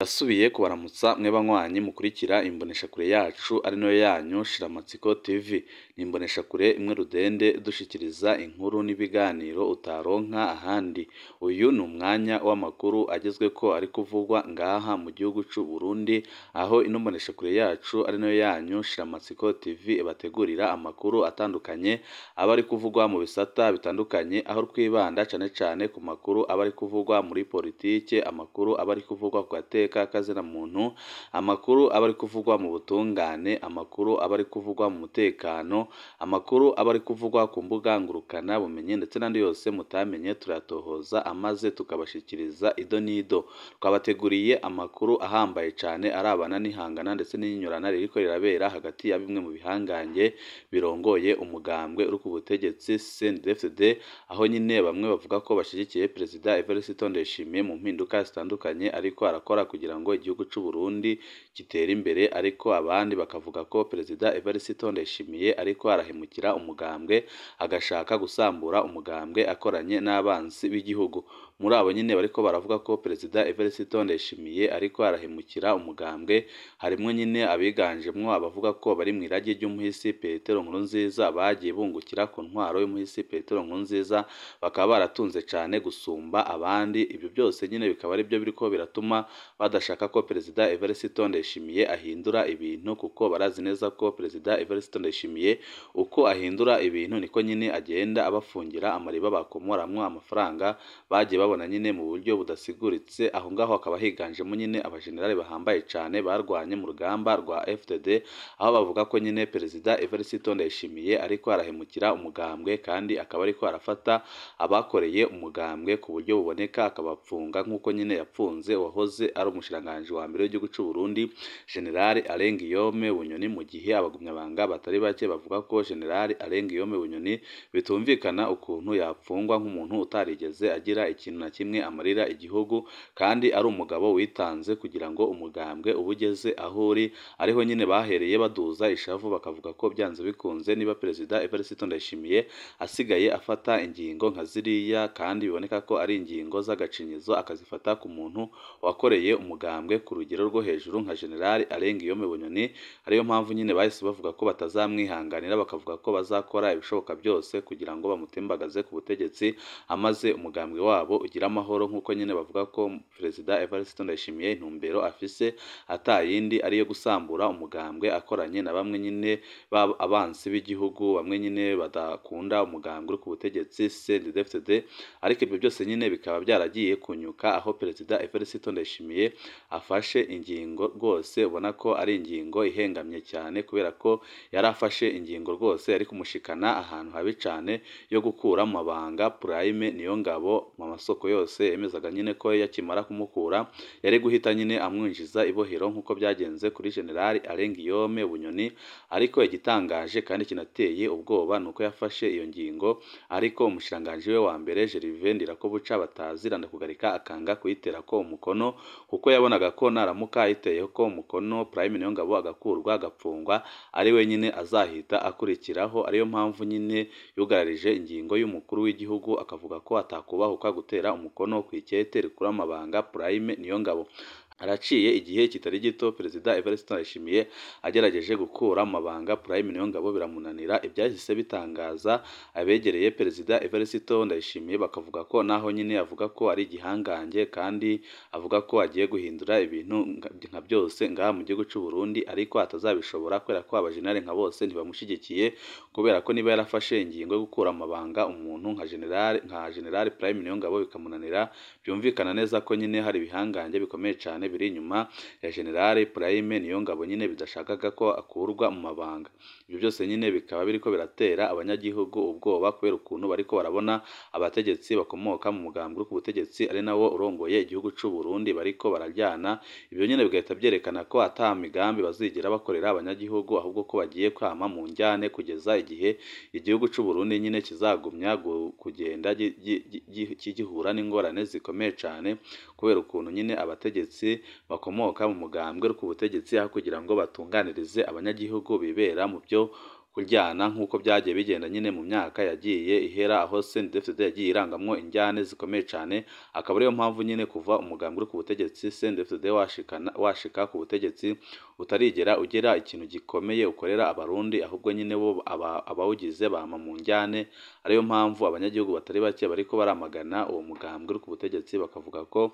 Asubiye kubaramutsa mwe banywanyi mukurikira imboneshakure yacu ari nayo yanyu Shiramatsiko TV. Ni imboneshakure imwe rudende dushikiriza inkuru n'ibiganiro utaronka ahandi. Uyu ni umwanya w'amakuru agezweko ari kuvugwa ngaha mu gihugu c'u Burundi, aho ino mboneshakure yacu ari nayo yanyu Shiramatsiko TV ibategurira amakuru atandukanye aba ari kuvugwa mu bisata bitandukanye, aho twibanda cane cane ku makuru aba ari kuvugwa muri politike, amakuru aba ari kuvugwa ku gateka kazina muntu, amakuru aba ari kuvugwa mu butungane, amakuru aba ari kuvugwa mu mutekano, amakuru aba ari kuvugwa ku mbuga ngurukana bumenyi ndetse n'andi yose mutamenye turayatohoza amaze tukabashikiriza ido n'ido. Twabateguriye amakuru ahambaye cane arabana n'ihangana ndetse n'inyurana ririko rirabera hagati ya bimwe mu bihangange birongoye umugambwe uri ku butegetsi CNDD-FDD, aho nyine bamwe bavuga ko bashigikiye Perezida Evariste Ndayishimiye mu mpinduka zitandukanye ariko arakora kugira ngo igihugu c'u Burundi gitere imbere, ariko abandi bakavuga ko Perezida Evariste Ndayishimiye ariko arahemukira umugambwe agashaka gusambura umugambwe akoranye n'abansi b'igihugu. Muri abo nyine bariko baravuga ko Perezida Evariste Ndayishimiye ariko arahemukira umugambwe, harimwo nyine abiganjemwo abavuga ko bari mw'iragi ry'umuhisi Petero Nkurunziza, bagiye bungukira ku ntwaro y'umuhisi Petero Nkurunziza bakaba baratunze cane gusumba abandi. Ibyo byose nyine bikaba ari byo biriko biratuma badashaka ko Perezida Evariste Ndayishimiye ahindura ibintu, kuko barazi neza ko Perezida Evariste Ndayishimiye uko ahindura ibintu niko nyine agenda abafungira amariba bakomoramwo amafaranga bagiye babona nyine mu buryo budasiguritse. Aho ngaho hakaba higanjemo nyine abajenerali bahambaye cane barwanye mu rugamba rwa FDD, aho bavuga ko nyine Perezida Evariste Ndayishimiye ariko arahemukira umugambwe kandi akaba ariko arafata abakoreye umugambwe ku buryo buboneka akabapfunga, nk'uko nyine yapfunze uwahoze ari umushikiranganji wa mbere w'igihugu c'u Burundi General Alain Guillaume Bunyoni, mu gihe abagumyabanga batari bake bavuga ko General Alain Guillaume Bunyoni bitumvikana ukuntu yapfungwa nk'umuntu utarigeze agira ikintu na kimwe amarira igihugu, kandi ari umugabo witanze kugira ngo umugambwe ubugeze aho uri. Ariho nyine bahereye baduza ishavu bakavuga ko byanze bikunze niba Perezida Evariste Ndayishimiye asigaye afata ingingo nka ziriya kandi biboneka ko ari ingingo z'agacinyizo, akazifata ku muntu wakoreye umugambwe ku rugero rwo hejuru nka General Alain Guillaume Bunyoni, ariyo mpamvu nyine bahise bavuga ko batazamwihanganira, bakavuga ko bazakora ibishoboka byose kugira ngo bamutembagaze ku butegetsi amaze umugambwe wabo ugira amahoro, nk'uko nyine bavuga ko Perezida Evariste Ndayishimiye intumbero afise atayindi ariyo gusambura umugambwe akoranye na bamwe nyine abansi b'igihugu, bamwe nyine badakunda umugambwe uri ku butegetsi CNDD-FDD. Ariko ibyo byose nyine bikaba byaragiye kunyuka aho Perezida Evariste Ndayishimiye afashe ingingo rwose ubona ko ari ingingo ihengamye cyane, kubera ko yari afashe ingingo rwose yari kumushikana ahantu habi cane yo gukura mu mabanga Prime Niyongabo mu masoko yose yemezaga nyine ko yakimara kumukura yari guhita nyine amwinjiza ibohero nk'uko byagenze kuri General Alain Guillaume Bunyoni. Ariko igitangaje kandi kinateye ubwoba nuko yafashe iyo ngingo ariko umushikiranganji we wa mbere Gervais Ndirakobuca bataziranda kugarika akanga kuyitera ko umukono, kuko yabonaga ko naramuka ayiteye ko umukono Prime Niyongabo agakurwa agapfungwa ari wenyine azahita akurikiraho. Ariyo mpamvu nyine yugararije ingingo y'umukuru w'igihugu akavuga ko atakubahuka gutera umukono ku ikete rikura amabanga Prime Niyongabo. Araciye igihe kitari gito Perezida Evariste Ndayishimiye agerageje gukura amabanga Prime Niyongabo biramunanira. Ibyahise bitangaza abegereye Perezida Evariste Ndayishimiye bakavuga ko naho nyine avuga ko ari igihangange kandi avuga ko agiye guhindura ibintu nka byose ngaha mu gihugu c'u Burundi, ariko atazabishobora kubera ko abajenerali nka bose ntibamushigikiye, kubera ko niba yarafashe ingingo yo gukura amabanga umuntu nka General Prime Niyongabo bikamunanira, byumvikana neza ko nyine hari ibihangange bikomeye cane biri inyuma ya General Prime Niyongabo nyine bidashakaga ko akurwa mu mabanga. Ibyo byose nyine bikaba biriko biratera abanyagihugu ubwoba kubera ukuntu bariko barabona abategetsi bakomoka mu mugambwe uri ku butegetsi ari nawo urongoye igihugu c'u Burundi bariko bararyana. Ibyo nyine bigahita byerekana ko ata migambi bazigira bakorera abanyagihugu, ahubwo ko bagiye kwama mu njyane kugeza igihe igihugu c'u Burundi nyine kizagumya kugenda gihura n'ingorane zikomeye cane, kubera ukuntu nyine abategetsi bakomoka mu mugambwe uri ku butegetsi aho kugira ngo batunganirize abanyagihugu bibera mu byo kuryana nk'uko byagiye bigenda nyine mu myaka yagiye ihera, aho CNDD-FDD yagiye irangamwo injyane zikomeye cane. Akaba ariyo mpamvu nyine kuva umugambi uri ku butegetsi CNDD-FDD washika ku butegetsi utarigera ugera ikintu gikomeye ukorera abarundi, ahubwo nyine bo abawugize bama mu njyane. Ariyo mpamvu abanyagihugu batari bake bariko baramagana uwo mugambwe uri ku butegetsi, bakavuga ko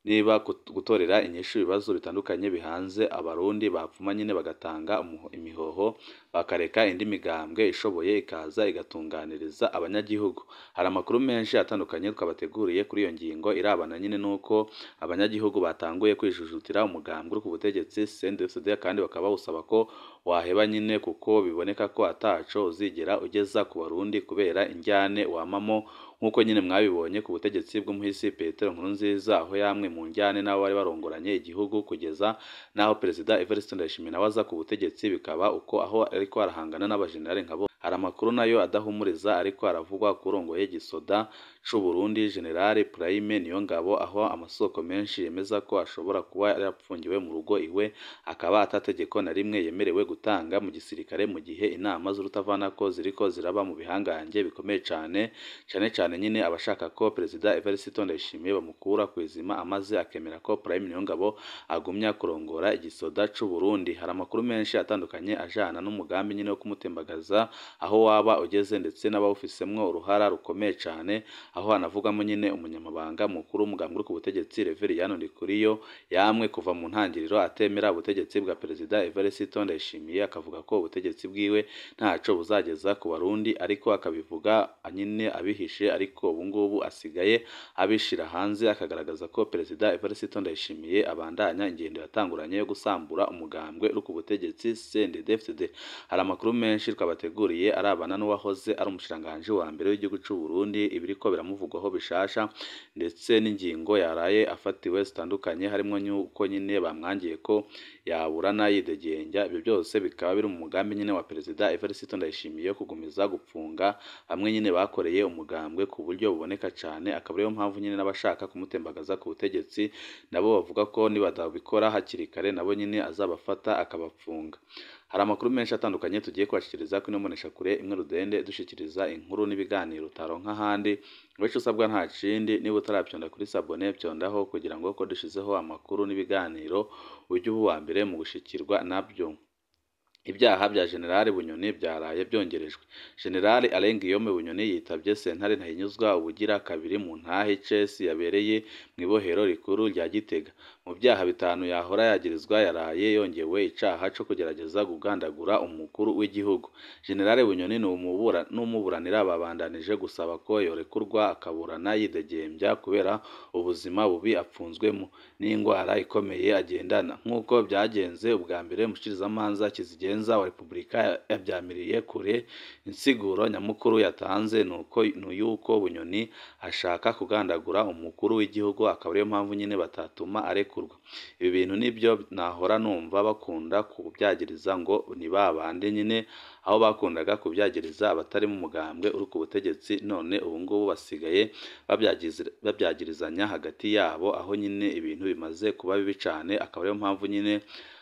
niba gutorera inyishu ibibazo bitandukanye bihanze abarundi bapfuma nyine bagatanga imihoho, bakareka indi migambwe ishoboye ikaza igatunganiriza abanyagihugu. Hari amakuru menshi atandukanye twabateguriye kuri iyo ngingo irabana nyine nuko abanyagihugu batanguye kwijujutira umugambwe uri ku butegetsi CNDD-FDD, kandi bakaba bawusaba ko waheba nyine kuko biboneka ko ataco uzigera ugeza ku barundi kubera injyane wamamo, nk'uko nyine mwabibonye ku butegetsi bw'umuhisi Petero Nkurunziza, aho yamwe mu njyane n'abo bari barongoranye igihugu kugeza n'aho Perezida Evariste Ndayishimiye nawe aza ku butegetsi, bikaba uko aho ariko arahangana n'abajenerali nkabo. Hari amakuru nayo adahumuriza ariko aravugwa kurongoye gisoda c'u Burundi General Prime Niyongabo, aho amasoko menshi yemeza ko ashobora kuba yarapfungiwe mu rugo iwe, akaba atategeko na rimwe yemerewe gutanga mu gisirikare mu gihe inama z'urutavanako ziriko ziraba mu bihangange bikomeye cane, cane cane nyine abashaka ko Perezida Evariste Ndayishimiye bamukura ku izima amaze akemera ko Prime Niyongabo agumya kurongora igisoda c'u Burundi. Hari amakuru menshi atandukanye ajana n'umugambi nyine wo kumutembagaza aho waba ugeze, ndetse n'abawufisemwo uruhara rukomeye cane, aho hanavugamo nyine umunyamabanga mukuru w'umugambi uri ku butegetsi Reveriyano Ndikuriyo, yamwe kuva mu ntangiriro atemera ubutegetsi bwa Perezida Evariste Ndayishimiye, akavuga ko ubutegetsi bwiwe ntaco buzageza ku barundi, ariko akabivuga nyine abihishe, ariko ubu ngubu asigaye abishira hanze, akagaragaza ko Perezida Evariste Ndayishimiye abandanya ingendo yatanguranye yo gusambura umugambwe uri ku butegetsi CNDD-FDD. Hari amakuru menshi twabateguriye arabana n'uwahoze ari umushikiranganji wa mbere w'igihugu c'u Burundi, ibiriko biramuvugwaho bishasha, ndetse n'ingingo yaraye afatiwe zitandukanye, harimo n'uko nyine bamwangiye ko yaburana yidegembya. Ibyo byose bikaba biri mu mugambi nyine wa Perezida Evariste Ndayishimiye kugumiza gupfunga bamwe nyine bakoreye umugambwe ku buryo buboneka cane. Akaba ariyo mpamvu nyine n'abashaka kumutembagaza ku butegetsi nabo bavuga ko nibadabikora hakiri kare nabo nyine azabafata akabapfunga. Hari amakuru menshi atandukanye tugiye kubashikiriza kuri ino mboneshakure imwe rudende dushikiriza inkuru n'ibiganiro utaronka ahandi. Ico usabwa nta kindi, niba utaravyonda kuri sabone vyondaho kugira ngo ko dushizeho amakuru n'ibiganiro ujye uba uwa mbere mu gushikirwa nabyo. Ibyaha bya General Bunyoni byaraye byongerejwe. General Alain Guillaume Bunyoni yitavye sentare Ntahinyuzwa ubugira kabiri mu ntahe Chess yabereye mw'ibohero rikuru rya Gitega. Mu byaha bitanu yahora yagirizwa yaraye yongewe icaha co kugerageza kugandagura umukuru w'igihugu. General Bunyoni n'umuburanira babandanije gusaba ko yorekurwa akaburana yidegembya kubera ubuzima bubi apfunzwemo n'ingwara ikomeye agendana. Nk'uko byagenze ubwa mbere, umushikirizamanza Kizigenza wa Repubulika yavyamiriye kure. Insiguro nyamukuru yatanze nuko yuko Bunyoni ashaka kugandagura umukuru w'igihugu, akaba ariyo mpamvu nyine batatuma arekurwa. Ibi bintu nibyo nahora numva bakunda kubyagiriza ngo ni babandi nyine aho bakundaga kubyagiriza abatari mu mugambwe uri ku butegetsi, none ubu ngubu basigaye babyagirizanya hagati yabo, aho nyine ibintu bimaze kuba bibi cane. Akaba ariyo mpamvu nyine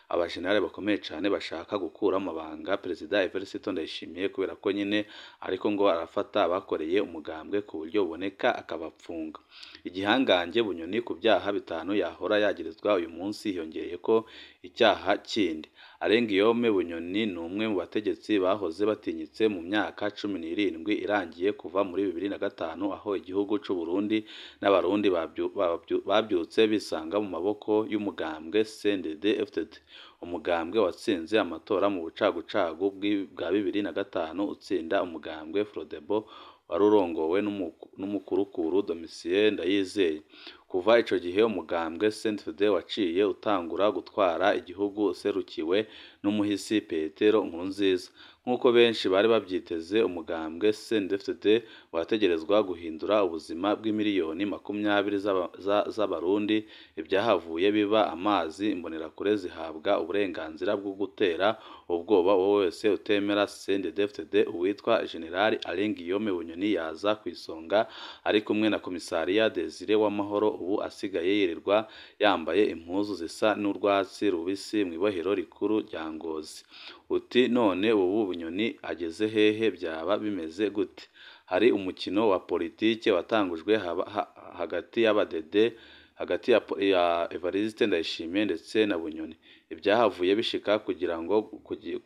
abajenerali bakomeye cane bashaka gukura amabanga Perezida Evariste Ndayishimiye, kubera ko nyine ariko ngo arafata abakoreye umugambwe ku buryo buboneka akabapfunga. Igihangange Bunyoni ku byaha bitanu yahora yagirizwa uyu munsi hiyongeye ko icyaha kindi. Alain Guillaume Bunyoni ni umwe mu bategetsi bahoze batinyitse mu myaka 17 irangiye kuva muri 2005, aho igihugu c'u Burundi n'abarundi babyutse bisanga mu maboko y'umugambwe CNDD-FDD. Umugambwe watsinze amatora mu bucagucagu bwa 2005 utsinda umugambwe Frodebo wari urongowe n'umukurukuru Domitien Ndayizeye. Kuva ico gihe umugambwe CNDD waciye utangura gutwara igihugu userukiwe n'umuhisi Petero Nkurunziza. Nk'uko benshi bari bavyiteze, umugambwe CNDD wategerezwa guhindura ubuzima bw'imiliyoni 20 z'abarundi. Ibyahavuye biba amazi, imbonerakure zihabwa uburenganzira bwo gutera ubwoba uwo wese utemera CNDD-FDD. Uwitwa General Alain Guillaume Bunyoni yaza ku isonga ari kumwe na Komisariya Desire Uwamahoro, ubu asigaye yirirwa yambaye impuzu zisa n'urwatsi rubisi mw'ibohero rikuru rya Ngozi. Uti none ubu Bunyoni ageze hehe, byaba bimeze gute? Hari umukino wa politike watangujwe hagati y'abadede, hagati ya Evariste Ndayishimiye ndetse na Bunyoni. Ibyahavuye bishika kugira ngo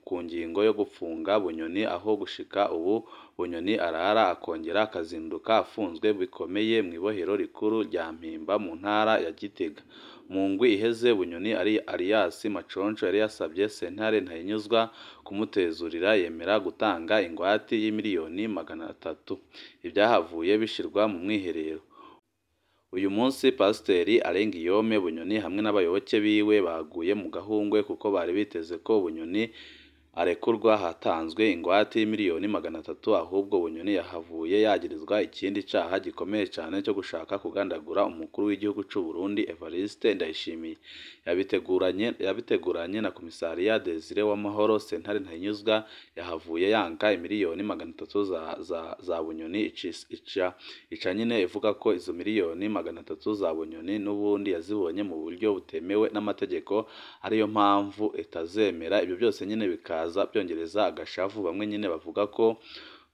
ku ngingo yo gufunga Bunyoni, aho gushika ubu Bunyoni arara akongera akazinduka afunzwe bikomeye mu ibohero rikuru rya Mpimba mu ntara ya Gitega. Mu ngwi iheze Bunyoni ari alias Maconco yari yasabye sentare Ntahinyuzwa kumutezurira, yemera gutanga ingwate y'imiliyoni 300. Ibyahavuye bishirwa mu mwiherero. Uyu munsi Pasiteri Alain Guillaume Bunyoni hamwe n'abayoboke biwe baguye mu gahungwe kuko bari biteze ko Bunyoni arekurwa hatanzwe ingwate y'imiliyoni 300, ahubwo Bunyoni yahavuye yagirizwa ikindi caha gikomeye cane cyo gushaka kugandagura umukuru w'igihugu c'u Burundi Evariste Ndayishimiye. Yabiteguranye na komisariya Desire Uwamahoro. Sentare Ntahinyuzwa yahavuye yanka imiliyoni 300 za Bunyoni, ica nyine ivuga ko izo miliyoni 300 za Bunyoni n'ubundi yazibonye mu buryo butemewe n'amategeko, ariyo mpamvu itazemera. Ibyo byose nyine bikaza byongereza agashavu. Bamwe nyine bavuga ko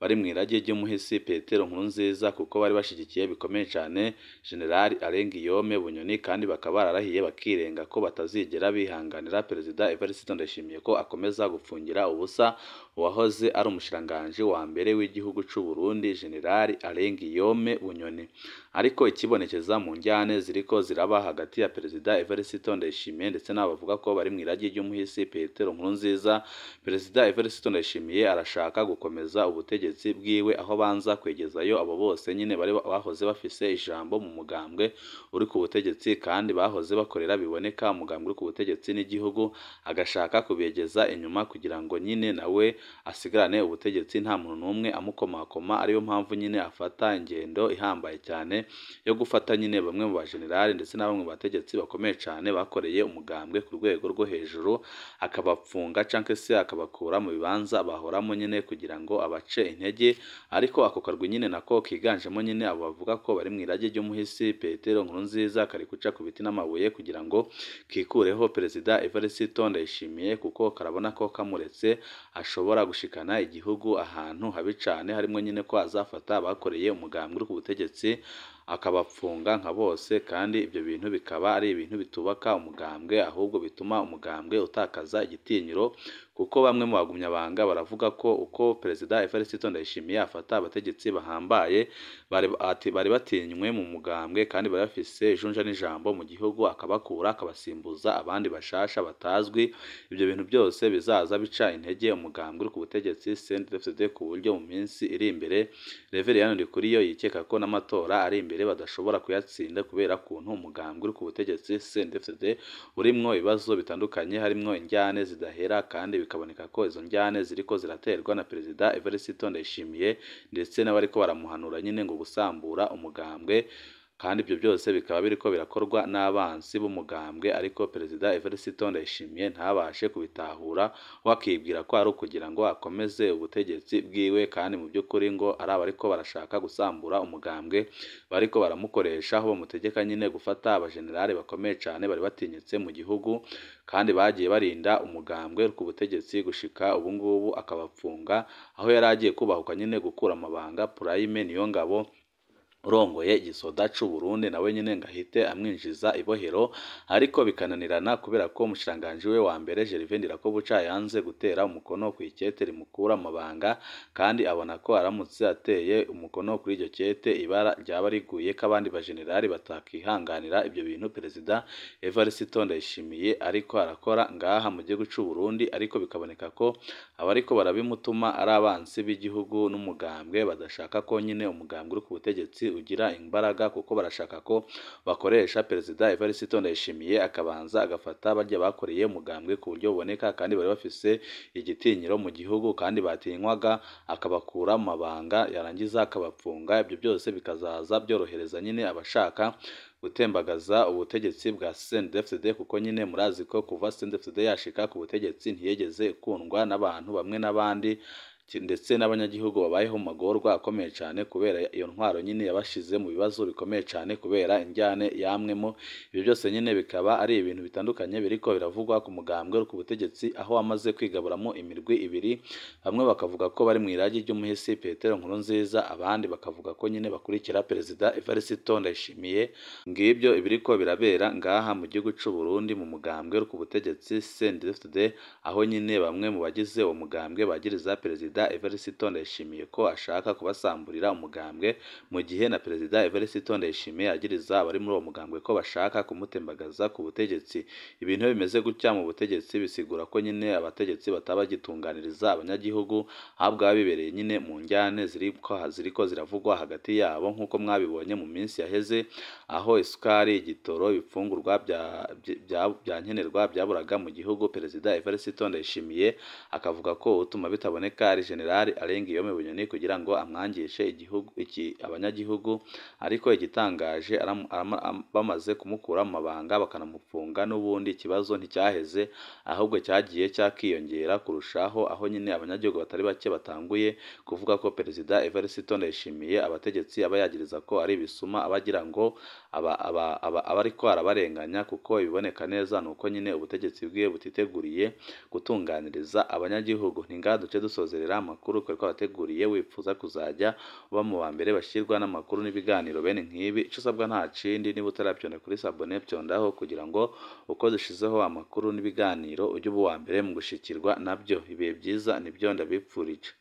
bari mu irage ry'umuhisi Petero Nkurunziza kuko bari bashigikiye bikomeye cyane General Alain Guillaume Bunyoni, kandi bakaba bararahiye bakirenga ko batazigera bihanganira Perezida Evariste Ndayishimiye ko akomeza gupfungira ubusa uwahoze ari umushikiranganji wa mbere w'igihugu c'u Burundi General Alain Guillaume Bunyoni. Ariko ikibonekeza mu njyane ziriko ziraba hagati ya Perezida Evariste Ndayishimiye ndetse n'abavuga ko bari mu irage ry'umuhisi Petero Nkurunziza, Perezida Evariste Ndayishimiye arashaka gukomeza ubutegetsi bwiwe, aho banza kwegezayo abo bose nyine bari bahoze bafise ijambo mu mugambwe uri ku butegetsi kandi bahoze bakorera biboneka umugambwe uri ku butegetsi n'igihugu, agashaka kubegeza inyuma kugira ngo nyine nawe asigarane ubutegetsi nta muntu n'umwe amukomakoma. Ariyo mpamvu nyine afata ingendo ihambaye cyane yo gufata nyine bamwe mu bajenerali ndetse na bamwe mu bategetsi bakomeye cyane bakoreye umugambwe ku rwego rwo hejuru, akabapfunga canke se akabakura mu bibanza bahoramo nyine kugira ngo abace intege. Ariko ako karwi nyine nako kiganjemo nyine abo bavuga ko bari mu irage ry'umuhisi Petero Nkurunziza, kari guca ku biti n'amabuye kugira ngo kikureho Perezida Evariste Ndayishimiye, kuko karabona ko kamuretse ashobora gushikana igihugu ahantu habi cane, harimo nyine ko azafata abakoreye umugambwe uri ku butegetsi akabapfunga nka bose, kandi ibyo bintu bikaba ari ibintu bitubaka umugambwe, ahubwo bituma umugambwe utakaza igitinyiro. Kuko bamwe mu bagumyabanga baravuga ko uko Perezida Evariste Ndayishimiye afata abategetsi bahambaye bari batinywe mu mugambwe kandi bari bafise ijunja n'ijambo mu gihugu, akabakura akabasimbuza abandi bashasha batazwi, ibyo bintu byose bizaza bica intege umugambwe uri ku butegetsi CNDD-FDD, ku buryo mu minsi iri imbere Reverien Ndikuriyo yikeka ko n'amatora ari imbere badashobora kuyatsinda kubera kuntu umugambwe uri ku butegetsi CNDD-FDD urimwo ibibazo bitandukanye, harimwo injyane zidahera, kandi bikaboneka ko izo njyane ziriko ziraterwa na Perezida Evariste Ndayishimiye ndetse n'abariko baramuhanura nyine ngo gusambura umugambwe, kandi ibyo byose bikaba biriko birakorwa n'abansi b'umugambwe, ariko Perezida Evariste Ndayishimiye ntabashe kubitahura, wakibwira ko ari ukugira ngo akomeze ubutegetsi bwiwe, kandi mu by'ukuri ngo ari abariko barashaka gusambura umugambwe bariko baramukoresha, aho bamutegeka nyine gufata abajenerali bakomeye cyane bari batinyitse mu gihugu kandi bagiye barinda umugambwe ku butegetsi gushika ubu ngubu, akabapfunga aho yari agiye kubahuka nyine gukura amabanga Prime Niyongabo urongoye igisoda c'u Burundi, nawe nyine ngahite amwinjiza ibohero, ariko bikananirana kubera ko umushikiranganji we wa mbere Gervais Ndirakobuca yanze gutera umukono ku ikete rimukura amabanga, kandi abona ko aramutse ateye umukono kuri iryo kete ibara ryaba riguye ko abandi bajenerali batakihanganira ibyo bintu Perezida Evariste Ndayishimiye ariko arakora ngaha mu gihugu c'u Burundi. Ariko bikaboneka ko abariko barabimutuma ari abansi b'igihugu n'umugambwe, badashaka ko nyine umugambwe uri ku butegetsi ugira imbaraga, kuko barashaka ko bakoresha Perezida Evariste Ndayishimiye akabanza agafata barya bakoreye umugambwe ku buryo buboneka, kandi bari bafise igitinyiro mu gihugu kandi batinywaga, akabakura mu mabanga yarangiza akabapfunga. Ibyo byose bikazaza byorohereza nyine abashaka gutembagaza ubutegetsi bwa CNDD-FDD, kuko nyine murazi ko kuva CNDD-FDD yashika ku butegetsi ntiyegeze ikundwa n'abantu bamwe n'abandi. ndetse n'abanyagihugu babayeho mu magorwa akomeye cyane kubera iyo ntwaro nyine yabashize mu bibazo bikomeye cyane kubera injyane yamwemo. Ibyo byose nyine bikaba ari ibintu bitandukanye biriko biravugwa ku mugambwe uri ku butegetsi, aho wamaze kwigaburamo imirwi ibiri, bamwe bakavuga ko bari mu iragi ry'umuhisi Petero Nkurunziza, abandi bakavuga ko nyine bakurikira Perezida Evariste Ndayishimiye. Ngibyo ibiriko birabera ngaha mu gihugu c'u Burundi mu mugambwe uri ku butegetsi CNDD-FDD, aho nyine bamwe mu bagize uwo mugambwe bagiriza Perezida Evariste Ndayishimiye ko ashaka kubasamburira umugambwe, mu gihe na Perezida Evariste Ndayishimiye agiriza abari muri uwo mugambwe ko bashaka kumutembagaza ku butegetsi. Ibintu iyo bimeze gutya mu butegetsi bisigura ko nyine abategetsi bataba bagitunganiriza abanyagihugu, ahubwo baba bibereye nyine mu njyane ziriko ziravugwa hagati yabo, nk'uko mwabibonye mu minsi yaheze, aho isukari, igitoro, ibifungurwa bya nkenerwa byaburaga mu gihugu. Perezida Evariste Ndayishimiye akavuga ko utuma bitaboneka ari General Alain Guillaume Bunyoni kugira ngo amwangishe igihugu iki abanyagihugu, ariko igitangaje bamaze kumukura mu mabanga bakanamufunga, n'ubundi ikibazo nticyaheze, ahubwo cyagiye cyakiyongera kurushaho, aho nyine abanyagihugu batari bake batanguye kuvuga ko Perezida Evariste Ndayishimiye abategetsi aba yagiriza ko ari ibisuma, aba agira ngo aba ariko arabarenganya, kuko ibiboneka neza ni uko nyine ubutegetsi bwe butiteguriye gutunganiriza abanyagihugu. Ni ngaha duce dusozerera amakuru twari twabateguriye. Wifuza kuzajya uba mu ba mbere bashyirwa n'amakuru n'ibiganiro bene nk'ibi, icyo usabwa nta kindi, niba utarabyonda kuri sabone byondaho kugira ngo uko dushizeho amakuru n'ibiganiro ujye uba uwa mbere mu gushikirwa nabyo. Ibihe byiza nibyo ndabipfurije.